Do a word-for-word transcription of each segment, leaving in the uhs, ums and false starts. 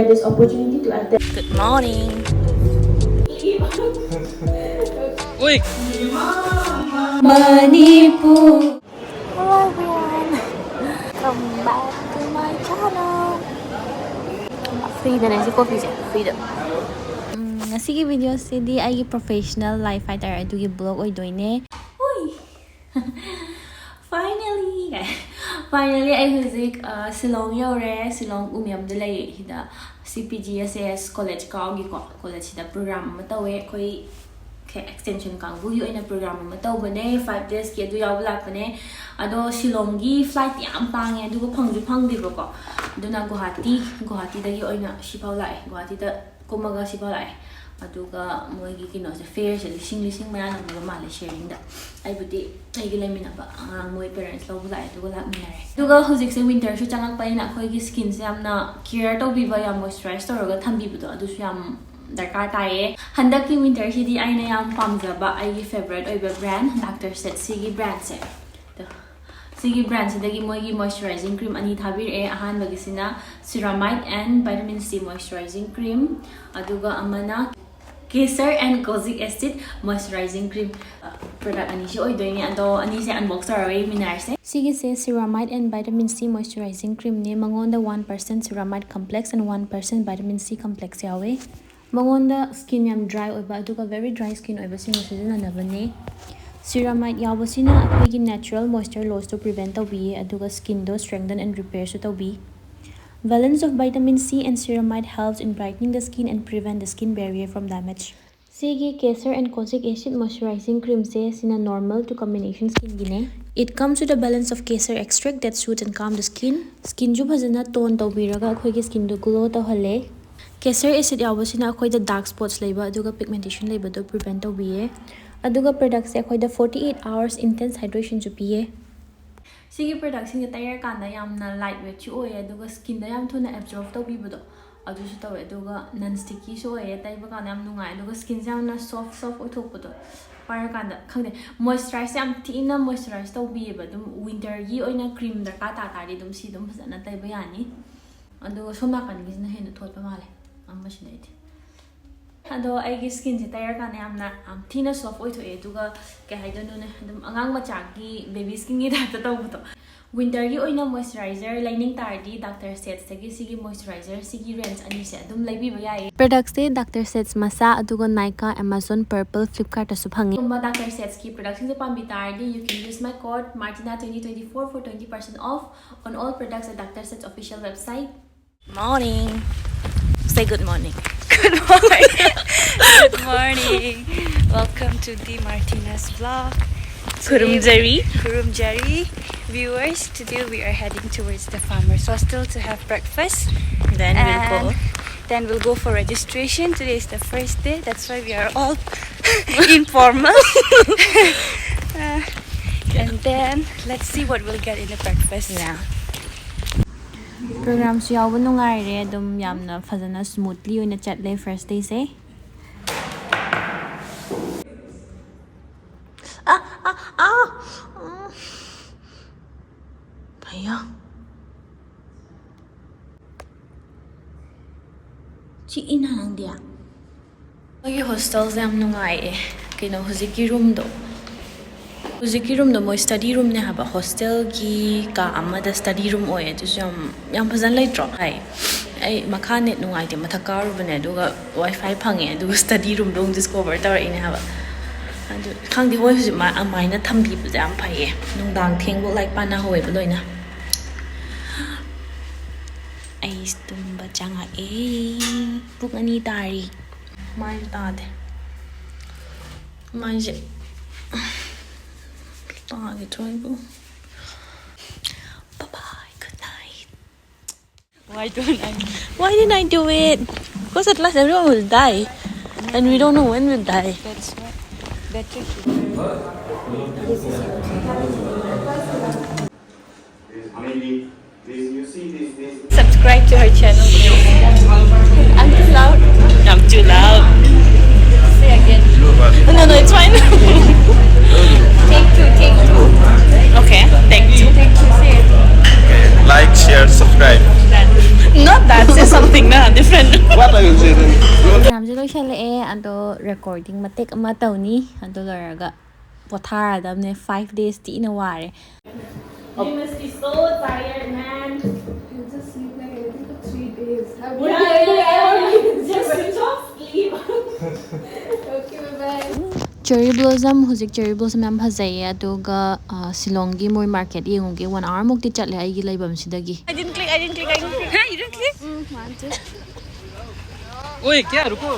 This opportunity to attend. Good morning. Wait. Manipur. Hello everyone. Welcome back to my channel. Free ꯗꯅꯦ ꯁꯤ ꯀꯣꯐꯤꯁꯦ, free ꯗ꯫ ꯎꯝ, ꯉꯁꯤꯒꯤ video ꯁꯤꯗꯤ ꯑꯩꯒꯤ professional life ꯍꯥꯏꯇꯥꯔꯦ, ꯑꯗꯨꯒꯤ vlog ꯑꯣꯏꯗꯣꯏꯅꯦ꯫ ꯍꯨꯏ꯫ Finally! Finally ꯑꯩ ꯍꯧꯖꯤꯛ, ꯑ, ꯁꯤꯂꯣꯡ ꯌꯧꯔꯦ꯫ ꯁꯤꯂꯣꯡ ꯎꯃꯤꯌꯝꯗ ꯂꯩꯌꯦ꯫ ꯁꯤꯗ C P G S S college ꯀꯥꯎꯒꯤꯀꯣ, college ꯁꯤꯗ program ꯑꯃ ꯇꯧꯋꯦ꯫ ꯑꯩꯈꯣꯏ extension ꯀꯥꯡꯕꯨꯒꯤ ꯑꯣꯏꯅ program ꯑꯃ ꯇꯧꯕꯅꯦ, five days ꯀꯤ꯫ ꯑꯗꯨ ꯌꯥꯎꯕ ꯂꯥꯛꯄꯅꯦ꯫ ꯑꯗꯣ ꯁꯤꯂꯣꯡꯒꯤ flight ꯇꯤ ꯌꯥꯝ ꯇꯥꯡꯉꯦ, ꯑꯗꯨꯒ ꯐꯪꯁꯨ ꯐꯪꯗꯦꯕꯀꯣ꯫ ꯑꯗꯨꯅ ꯒꯨꯍꯥꯇꯤ, ꯒꯨꯍꯥꯇꯤꯗꯒꯤ ꯑꯣꯏꯅ ꯁꯤꯐꯥꯎ ꯂꯥꯛꯑꯦ꯫ ꯒꯨꯍꯥꯇꯤꯗ ꯀꯨꯝꯃꯒ ꯁꯤꯐꯥꯎ ꯂꯥꯛꯑꯦ꯫ ꯑꯗꯨꯒ ꯃꯣꯏꯒꯤ ꯀꯩꯅꯣꯁꯦ, fare ꯁꯦ ꯂꯤꯁꯤꯡ, ꯂꯤꯁꯤꯡ ꯃꯌꯥ ꯂꯧꯅꯕ ꯃꯥꯜꯂꯦ sharing ꯗ꯫ ꯑꯩꯕꯨꯗꯤ ꯑꯩꯒꯤ ꯂꯩꯃꯤꯟꯅꯕ ꯑꯉꯥꯡ ꯃꯣꯏ parents ꯂꯧꯕ ꯂꯥꯛꯑꯦ, ꯑꯗꯨꯒ ꯂꯥꯛꯃꯤꯟꯅꯔꯦ꯫ ꯑꯗꯨꯒ ꯍꯧꯖꯤꯛꯁꯦ winter ꯁꯨ ꯆꯪꯉꯛꯄꯅꯤꯅ ꯑꯩꯈꯣꯏꯒꯤ skin ꯁꯦ ꯌꯥꯝꯅ care ꯇꯧꯕꯤꯕ, ꯌꯥꯝ moisturize ꯇꯧꯔꯒ ꯊꯝꯕꯤꯕꯗꯣ, ꯑꯗꯨꯁꯨ ꯌꯥꯝ ꯗꯔꯀꯥꯔ ꯇꯥꯏꯌꯦ꯫ ꯍꯟꯗꯛꯀꯤ winter ꯁꯤꯗꯤ ꯑꯩꯅ ꯌꯥꯝ ꯄꯥꯝꯖꯕ ꯑꯩꯒꯤ favourite ꯑꯣꯏꯕ brand Doctor Seth ꯁꯤꯒꯤ brand ꯁꯦ꯫ ꯑꯗꯣ ꯁꯤꯒꯤ brand ꯁꯤꯗꯒꯤ ꯃꯣꯏꯒꯤ moisturizing cream ꯑꯅꯤ ꯊꯥꯕꯤꯔꯛꯑꯦ꯫ ꯑꯍꯥꯟꯕꯒꯤꯁꯤꯅ ceramide and vitamin C moisturizing cream, ꯑꯗꯨꯒ ꯑꯃꯅ Kesar and Kojic acid moisturizing cream꯫ Product ꯑꯅꯤꯁꯤ ꯑꯣꯏꯗꯣꯏꯅꯦ, ꯑꯗꯣ ꯑꯅꯤꯁꯦ unbox ꯇꯧꯔꯒ ꯌꯦꯡꯃꯤꯟꯅꯔꯁꯦ꯫ ꯁꯤꯒꯤꯁꯦ ceramide and vitamin C moisturizing cream ꯅꯦ꯫ ꯃꯉꯣꯟꯗ one percent ceramide complex and one percent vitamin C complex ꯌꯥꯎꯋꯦ꯫ ꯃꯉꯣꯟꯗ skin ꯌꯥꯝ dry ꯑꯣꯏꯕ ꯑꯗꯨꯒ very dry skin ꯑꯣꯏꯕꯁꯤꯡꯕꯨ ꯁꯤꯖꯤꯟꯅꯅꯕꯅꯦ꯫ Ceramide ꯌꯥꯎꯕꯁꯤꯅ ꯑꯩꯈꯣꯏꯒꯤ natural moisture loss ꯇꯣ prevent ꯇꯧꯕꯤꯌꯦ, ꯑꯗꯨꯒ skin ꯗꯣ strengthen and repair ꯁꯨ ꯇꯧꯕꯤ꯫ Balance of vitamin C and ceramide helps in brightening the skin and prevent the skin barrier from damage. ꯁꯤꯒꯤ Kesar and Kojic acid moisturizing cream ꯁꯦ, ꯁꯤꯅ normal to combination skin ꯒꯤꯅꯦ꯫ It comes with a balance of Kesar extract that soothes and calm the skin. Skin ꯁꯨ ꯐꯖꯅ tone ꯇꯧꯕꯤꯔꯒ ꯑꯩꯈꯣꯏꯒꯤ skin ꯗꯣ glow ꯇꯧꯍꯜꯂꯦ꯫ Kesar acid ꯌꯥꯎꯕꯁꯤꯅ ꯑꯩꯈꯣꯏꯗ dark spots ꯂꯩꯕ ꯑꯗꯨꯒ pigmentation ꯂꯩꯕꯗꯣ prevent ꯇꯧꯕꯤꯌꯦ꯫ ꯑꯗꯨꯒ product ꯁꯦ ꯑꯩꯈꯣꯏꯗ forty eight hours intense hydration ꯁꯨ ꯄꯤꯌꯦ꯫ ꯁꯤꯒꯤ product ꯁꯤꯡꯁꯦ ꯇꯩꯔꯀꯥꯟꯗ ꯌꯥꯝꯅ light weight ꯁꯨ ꯑꯣꯏꯌꯦ, ꯑꯗꯨꯒ skin ꯗ ꯌꯥꯝ ꯊꯨꯅ absorb ꯇꯧꯕꯤꯕꯗꯣ ꯑꯗꯨꯁꯨ ꯇꯧꯋꯦ, ꯑꯗꯨꯒ non sticky ꯁꯨ ꯑꯣꯏꯌꯦ, ꯇꯩꯕ ꯀꯥꯟꯗ ꯌꯥꯝ ꯅꯨꯡꯉꯥꯏ, ꯑꯗꯨꯒ skin ꯁꯦ ꯌꯥꯝꯅ soft soft ꯑꯣꯏꯊꯣꯛꯄꯗꯣ ꯄꯥꯏꯔꯀꯥꯟꯗ꯫ ꯈꯪꯗꯦ, moisturize ꯌꯥꯝ ꯊꯤꯅ moisturize ꯇꯧꯕꯤꯌꯦꯕ꯫ ꯑꯗꯨꯝ winter ꯒꯤ ꯑꯣꯏꯅ cream ꯗꯔꯀꯥꯔ ꯇꯥ ꯇꯥꯔꯗꯤ ꯑꯗꯨꯝ ꯁꯤ ꯑꯗꯨꯝ ꯐꯖꯅ ꯇꯩꯕ ꯌꯥꯅꯤ꯫ ꯑꯗꯨꯒ ꯁꯣꯝ ꯅꯥꯀꯟꯒꯤꯁꯤꯅ ꯍꯦꯟꯅ ꯊꯣꯠꯄ ꯃꯥꯜꯂꯦ, ꯑꯃꯁꯤꯅ ꯑꯩꯗꯤ꯫ ꯑꯗꯣ ꯑꯩꯒꯤ ꯁ꯭ꯀꯤꯟꯁꯦ ꯇꯩꯔꯀꯥꯟꯗ ꯌꯥꯝꯅ ꯌꯥꯝ ꯊꯤꯅ ꯁꯣꯐ ꯑꯣꯏꯊꯣꯛꯑꯦ, ꯑꯗꯨꯒ ꯀꯩ ꯍꯥꯏꯗꯣꯏꯅꯣꯅꯦ, ꯑꯗꯨꯝ ꯑꯉꯥꯡ ꯃꯆꯥꯒꯤ ꯕꯦꯕꯤ ꯁ꯭ꯀꯤꯟꯒꯤ ꯇꯥꯏꯞꯇ ꯇꯧꯕꯗꯣ꯫ ꯋꯤꯟꯇꯔꯒꯤ ꯑꯣꯏꯅ ꯃꯣꯏꯆꯔꯥꯏꯖꯔ ꯂꯩꯅꯤꯡ ꯇꯥꯔꯗꯤ ꯗꯥꯛꯇꯔ ꯁꯦꯠꯁꯇꯒꯤ ꯁꯤꯒꯤ ꯃꯣꯏꯆꯔꯥꯏꯖꯔ ꯁꯤꯒꯤ ꯔꯦꯟꯖ ꯑꯅꯤꯁꯦ ꯑꯗꯨꯝ ꯂꯩꯕꯤꯕ ꯌꯥꯏꯌꯦ꯫ ꯄ꯭ꯔꯗꯛꯁꯦ ꯗꯥꯛꯇꯔ ꯁꯦꯠꯁ ꯃꯁꯥ ꯑꯗꯨꯒ ꯅꯥꯏꯀꯥ, ꯑꯦꯃꯥꯖꯣꯟ, ꯄꯔꯄꯜ, ꯐ꯭ꯂꯤꯞꯀꯥꯔꯠꯇꯁꯨ ꯐꯪꯉꯤ꯫ ꯀꯨꯝꯕ ꯗꯥꯛꯇꯔ ꯁꯦꯠꯁꯀꯤ ꯄ꯭ꯔꯗꯛꯁꯤꯡꯁꯦ ꯄꯥꯝꯕꯤ ꯇꯥꯔꯗꯤ you can use my code Martina twenty twenty four for twenty percent off on all products at Doctor Seth's official website. Morning. Say good morning. Good morning. Good morning. Welcome to the Martina's vlog. Today we- Kurumjari. Kurumjari. Viewers, today we are heading towards the farmer's hostel to have breakfast. Then we'll go. And then we'll go for registration. Today is the first day. That's why we are all informal. Uh, and then let's see what we'll get in the breakfast. Yeah. ꯄ꯭ꯔꯣꯒ꯭ꯔꯥꯝꯁꯨ ꯌꯥꯎꯕ ꯅꯨꯡꯉꯥꯏꯔꯦ, ꯑꯗꯨꯝ ꯌꯥꯝꯅ ꯐꯖꯅ ꯁ꯭ꯃꯨꯠꯂꯤ ꯑꯣꯏꯅ ꯆꯠꯂꯦ first ꯗꯦꯁꯦ꯫ ꯑꯥ, ꯑꯥ, ꯑꯥ, ꯎꯝ꯫ ꯍꯩꯌꯥ꯫ ꯆꯤꯛꯏꯅ ꯅꯪꯗꯤ꯫ ꯑꯩꯈꯣꯏꯒꯤ ꯍꯣꯁꯇꯦꯜꯁꯦ ꯌꯥꯝ ꯅꯨꯡꯉꯥꯏꯌꯦ꯫ ꯀꯩꯅꯣ, ꯍꯧꯖꯤꯛꯀꯤ ꯔꯨꯝꯗꯣ, ꯍꯧꯖꯤꯛꯀꯤ ꯔꯨꯝꯗꯣ ꯃꯣꯏ ꯁ꯭ꯇꯗꯤ ꯔꯨꯝꯅꯦ ꯍꯥꯏꯕ꯫ ꯍꯣꯁꯇꯦꯜꯒꯤ ꯀꯥ ꯑꯃꯗ ꯁ꯭ꯇꯗꯤ ꯔꯨꯝ ꯑꯣꯏꯌꯦ꯫ ꯑꯗꯨꯁꯨ ꯌꯥꯝ, ꯌꯥꯝ ꯐꯖꯅ ꯂꯩꯇ꯭ꯔꯣ? ꯍꯥꯏ, ꯑꯩ ꯃꯈꯥ ꯅꯦꯠ ꯅꯨꯡꯉꯥꯏꯇꯦ, ꯃꯊꯛ ꯀꯥꯔꯨꯕꯅꯦ, ꯑꯗꯨꯒ ꯋꯥꯏ ꯐꯥꯏ ꯐꯪꯉꯦ, ꯑꯗꯨꯒ ꯁ꯭ꯇꯗꯤ ꯔꯨꯝꯗꯣ ꯑꯃꯨꯛ ꯗꯤꯁꯀꯣꯚꯔ ꯇꯧꯔꯛꯏꯅꯦ ꯍꯥꯏꯕ꯫ ꯑꯗꯨ ꯈꯪꯗꯦ, ꯃꯣꯏ ꯍꯧꯖꯤꯛ ꯃꯥ-, ꯑꯗꯨꯃꯥꯏꯅ ꯊꯝꯕꯤꯕꯁꯦ ꯌꯥꯝ ꯐꯩꯌꯦ꯫ ꯅꯨꯡꯗꯥꯡ ꯊꯦꯡꯕꯧ ꯂꯥꯏꯔꯤꯛ ꯄꯥꯅꯍꯧꯋꯦꯕ ꯂꯣꯏꯅ꯫ ꯑꯩ ꯇꯨꯝꯕ ꯆꯪꯉꯛꯑꯦ꯫ ꯄꯨꯡ ꯑꯅꯤ ꯇꯥꯔꯤ꯫ ꯃꯥꯏꯁꯨ ꯇꯥꯗꯦ꯫ ꯃꯥꯏꯁꯦ ꯇꯥꯒꯦ ꯊꯣꯛꯏꯕꯨ꯫ Bye bye, good night. Why don't I? Why didn't I do it? Because at last everyone will die. And we don't know when we'll die. That's what. Better to. Subscribe to her channel, please. I'm too loud. I'm too loud. Say again. No, no, it's fine. Take two, take two. Okay, thank you. Take two, say it. Like, share, subscribe. Done. That's something na different. What are you saying? ꯑꯦꯛꯖꯥꯝꯁꯦ ꯂꯣꯏꯁꯜꯂꯛꯑꯦ꯫ ꯑꯗꯣ recording ꯃꯇꯦꯛ ꯑꯃ ꯇꯧꯅꯤ꯫ ꯑꯗꯨ ꯂꯣꯏꯔꯒ ꯄꯣꯊꯥꯔꯗꯕꯅꯦ꯫ Five days ꯇꯤꯅ ꯋꯥꯔꯦ꯫ You must be so tired, man. You just sleep like anything for three days. I won't Yeah, be able yeah, to yeah. ever Just switch off, sleep. Okay, bye bye. Cherry blossom, ꯍꯧꯖꯤꯛ cherry blossom ꯌꯥꯝ ꯐꯖꯩꯌꯦ꯫ ꯑꯗꯨꯒ ꯁꯤꯂꯣꯡꯒꯤ ꯃꯣꯏ market ꯌꯦꯡꯉꯨꯒꯦ꯫ One hour ꯃꯨꯛꯇꯤ ꯆꯠꯂꯦ ꯑꯩꯒꯤ ꯂꯩꯐꯝꯁꯤꯗꯒꯤ꯫ I didn't click, I didn't click, I didn't click. Hey, you didn't click? ओए क्या रुको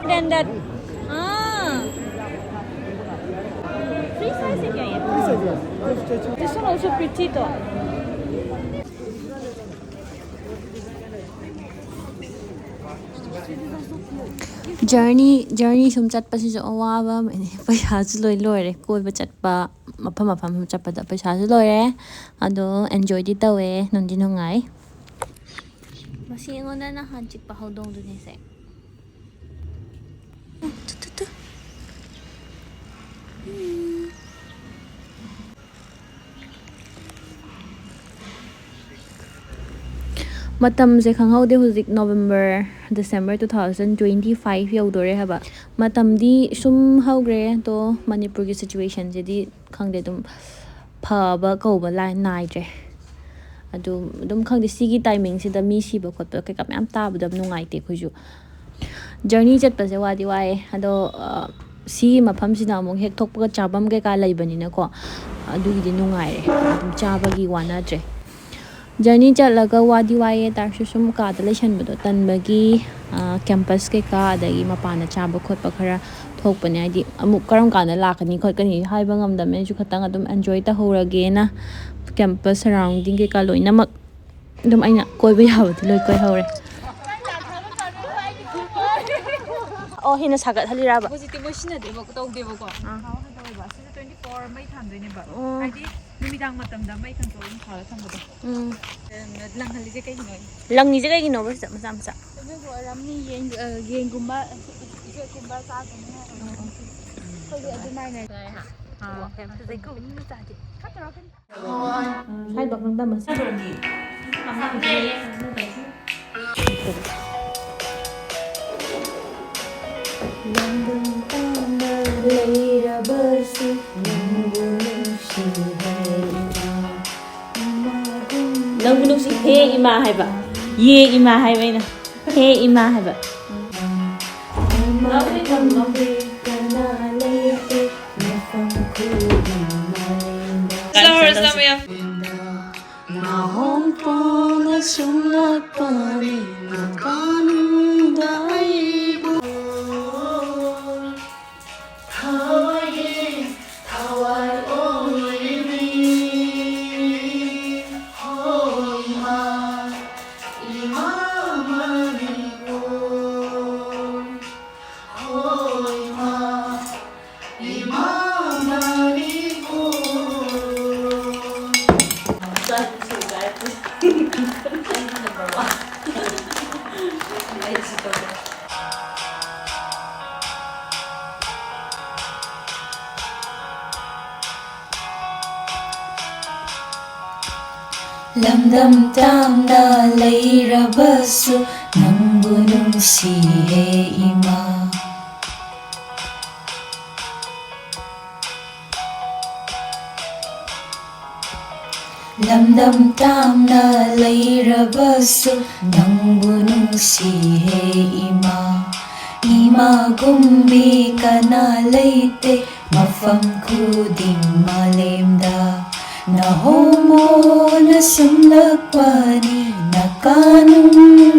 Then that. Ah. Free size है क्या ये? This one also pretty though. Journey, journey ꯁꯨꯝ ꯆꯠꯄꯁꯤꯁꯨ ꯑꯋꯥꯕ ꯑꯃꯅꯤ꯫ ꯄꯩꯁꯥꯁꯨ ꯂꯣꯏ ꯂꯣꯏꯔꯦ꯫ ꯀꯣꯏꯕ ꯆꯠꯄ, ꯃꯐꯝ ꯃꯐꯝ ꯁꯨꯝ ꯆꯠꯄꯗ ꯄꯩꯁꯥꯁꯨ ꯂꯣꯏꯔꯦ꯫ ꯑꯗꯣ enjoyꯗꯤ ꯇꯧꯋꯦ, ꯅꯨꯡꯗꯤ ꯅꯨꯡꯉꯥꯏ꯫ ꯃꯁꯤ ꯑꯩꯉꯣꯟꯗ ꯅꯍꯥꯟ ꯆꯤꯛꯄ ꯍꯧꯗꯣꯡꯗꯨꯅꯦꯁꯦ꯫ ꯃꯇꯝꯁꯦ ꯈꯪꯍꯧꯗꯦ꯫ ꯍꯧꯖꯤꯛ November, December two thousand twenty five ꯌꯧꯗꯣꯔꯦ ꯍꯥꯏꯕ꯫ ꯃꯇꯝꯗꯤ ꯁꯨꯝ ꯍꯧꯈ꯭ꯔꯦ꯫ ꯑꯗꯣ ꯃꯅꯤꯄꯨꯔꯒꯤ situationꯁꯤꯗꯤ ꯈꯪꯗꯦ, ꯑꯗꯨꯝ ꯐꯕ ꯀꯧꯕ ꯂꯥꯏ ꯅꯥꯏꯗ꯭ꯔꯦ꯫ ꯑꯗꯨ ꯑꯗꯨꯝ ꯈꯪꯗꯦ, ꯁꯤꯒꯤ timingꯁꯤꯗ ꯃꯤ ꯁꯤꯕ ꯈꯣꯠꯄ ꯀꯩꯀꯥ ꯃꯌꯥꯝ ꯇꯥꯕꯗꯣ ꯌꯥꯝ ꯅꯨꯡꯉꯥꯏꯇꯦ ꯑꯩꯈꯣꯏꯁꯨ꯫ Journey ꯆꯠꯄꯁꯦ ꯋꯥꯗꯤ ꯋꯥꯏꯑꯦ꯫ ꯑꯗꯣ ꯁꯤꯒꯤ ꯃꯐꯝꯁꯤꯅ ꯑꯃꯨꯛ ꯍꯦꯛ ꯊꯣꯛꯄꯒ ꯆꯥꯐꯝ ꯀꯩꯀꯥ ꯂꯩꯕꯅꯤꯅꯀꯣ, ꯑꯗꯨꯒꯤꯗꯤ ꯅꯨꯡꯉꯥꯏꯔꯦ꯫ ꯑꯗꯨꯝ ꯆꯥꯕꯒꯤ ꯋꯥꯅꯗ꯭ꯔꯦ꯫ Journey ꯆꯠꯂꯒ ꯋꯥꯗꯤ ꯋꯥꯏꯑꯦ, ꯇꯥꯔꯁꯨ ꯁꯨꯝ ꯀꯥꯗ ꯂꯩꯁꯟꯕꯗꯣ ꯇꯟꯕꯒꯤ, campus ꯀꯩꯀꯥ ꯑꯗꯒꯤ ꯃꯄꯥꯟꯗ ꯆꯥꯕ ꯈꯣꯠꯄ ꯈꯔ ꯊꯣꯛꯄꯅꯦ꯫ ꯍꯥꯏꯗꯤ ꯑꯃꯨꯛ ꯀꯔꯝ ꯀꯥꯟꯗ ꯂꯥꯛꯀꯅꯤ ꯈꯣꯠꯀꯅꯤ ꯍꯥꯏꯕ ꯉꯝꯗꯕꯅꯤꯅ, ꯑꯩꯁꯨ ꯈꯇꯪ ꯑꯗꯨꯝ enjoy ꯇꯧꯍꯧꯔꯒꯦꯅ campus surrounding ꯀꯩꯀꯥ ꯂꯣꯏꯅꯃꯛ ꯑꯗꯨꯝ ꯑꯩꯅ ꯀꯣꯏꯕ ꯌꯥꯕꯗꯤ ꯂꯣꯏ ꯀꯣꯏꯍꯧꯔꯦ꯫ ꯑꯣ, ꯍꯦꯟꯅ ꯁꯥꯒꯠꯍꯜꯂꯤꯔꯕ? ꯍꯧꯖꯤꯛꯇꯤ ꯃꯣꯏ ꯁꯤꯟꯅꯗꯦꯕ, ꯇꯧꯗꯦꯕꯀꯣ꯫ ꯊꯥꯎ ꯍꯟꯊꯧꯑꯣꯏꯕ꯫ ꯑꯁꯤꯁꯦ twenty four ꯃꯩ ꯊꯥꯟꯗꯣꯏꯅꯦꯕ꯫ ꯑꯣ꯫ ꯍꯥꯏꯗꯤ ꯅꯨꯃꯤꯗꯥꯡ ꯃꯇꯝꯗ ꯃꯩ control ꯑꯗꯨꯝ ꯊꯥꯜꯂ ꯊꯝꯕꯗꯣ꯫ ꯎꯝ꯫ ꯂꯪꯍꯜꯂꯤꯁꯦ ꯀꯩꯒꯤꯅꯣ? ꯂꯪꯉꯤꯁꯦ ꯀꯩꯒꯤꯅꯣꯕ ꯁꯤꯗ ꯃꯆꯥ ꯃꯆꯥ? ꯑꯗꯨꯕꯨ ꯑꯣꯏꯔꯝꯅꯤ, ꯌꯦꯟ, ꯑ, ꯌꯦꯟꯒꯨꯝꯕ, ꯎꯆꯦꯛꯀꯨꯝꯕ ꯆꯥꯒꯅꯤ ꯍꯥꯏꯕ꯫ ꯑꯩꯈꯣꯏꯗꯤ ꯑꯗꯨꯃꯥꯏꯅ ꯆꯥꯏ ꯍꯥ꯫ ꯌꯥꯝ ꯐꯖꯩꯀꯣ ꯃꯤ ꯃꯆꯥꯗꯤ꯫ ꯁ꯭ꯋꯥꯏꯗ ꯑꯝꯇꯪ ꯇꯝꯃꯁꯤ꯫ ꯂꯝꯗꯝ ꯇꯝꯅ ꯂꯩꯔꯕꯁꯨ ꯅꯪꯕꯨ ꯅꯨꯡꯁꯤ ꯍꯥꯏꯔꯤꯕ ꯏꯃꯥꯒꯨꯝ ꯅꯪꯕꯨ ꯅꯨꯡꯁꯤ ꯍꯦ ꯏꯃꯥ ꯍꯥꯏꯕ꯫ ꯌꯦ ꯏꯃꯥ ꯍꯥꯏꯕ ꯑꯩꯅ꯫ ꯍꯦ ꯏꯃꯥ ꯍꯥꯏꯕ꯫ ꯏꯃꯥꯒꯨꯝꯕꯤ ꯀꯅꯥ ꯂꯩꯇꯦ ꯃꯐꯝ ꯈꯨꯗꯤꯡ ꯃꯥꯂꯦꯝꯗ꯫ ꯅꯥꯍꯣꯡ ꯄꯣꯟꯅ ꯁꯨꯝꯂꯛꯄꯅꯤ ꯅꯀꯥꯅꯨꯡꯗ ꯑꯩꯕꯨ ꯊꯋꯥꯏꯒꯤ ꯊꯋꯥꯏ ꯑꯣꯏꯔꯤꯕꯤ꯫ ꯍꯣ ꯏꯃꯥ, ꯏꯃꯥ ꯃꯅꯤꯄꯨꯔ꯫ ꯍꯣ ꯏꯃꯥ, ꯏꯃꯥ ꯃꯅꯤꯄꯨꯔ꯫ ꯂꯝꯗꯝ ꯇꯝꯅ ꯂꯩꯔꯕꯁꯨ ꯅꯪꯕꯨ ꯅꯨꯡꯁꯤꯍꯦ ꯏꯃꯥ꯫ ꯂꯝꯗꯝ ꯇꯝꯅ ꯂꯩꯔꯕꯁꯨ ꯅꯪꯕꯨ ꯅꯨꯡꯁꯤꯍꯦ ꯏꯃꯥ꯫ ꯏꯃꯥꯒꯨꯝꯕꯤ ꯀꯅꯥ ꯂꯩꯇꯦ ꯃꯐꯝ ꯈꯨꯗꯤꯡ ꯃꯥꯂꯦꯝꯗ꯫ ꯅꯍꯣꯃꯣꯅ ꯁꯨꯝꯂꯛꯄꯅꯤ ꯅꯀꯥꯅꯨꯡ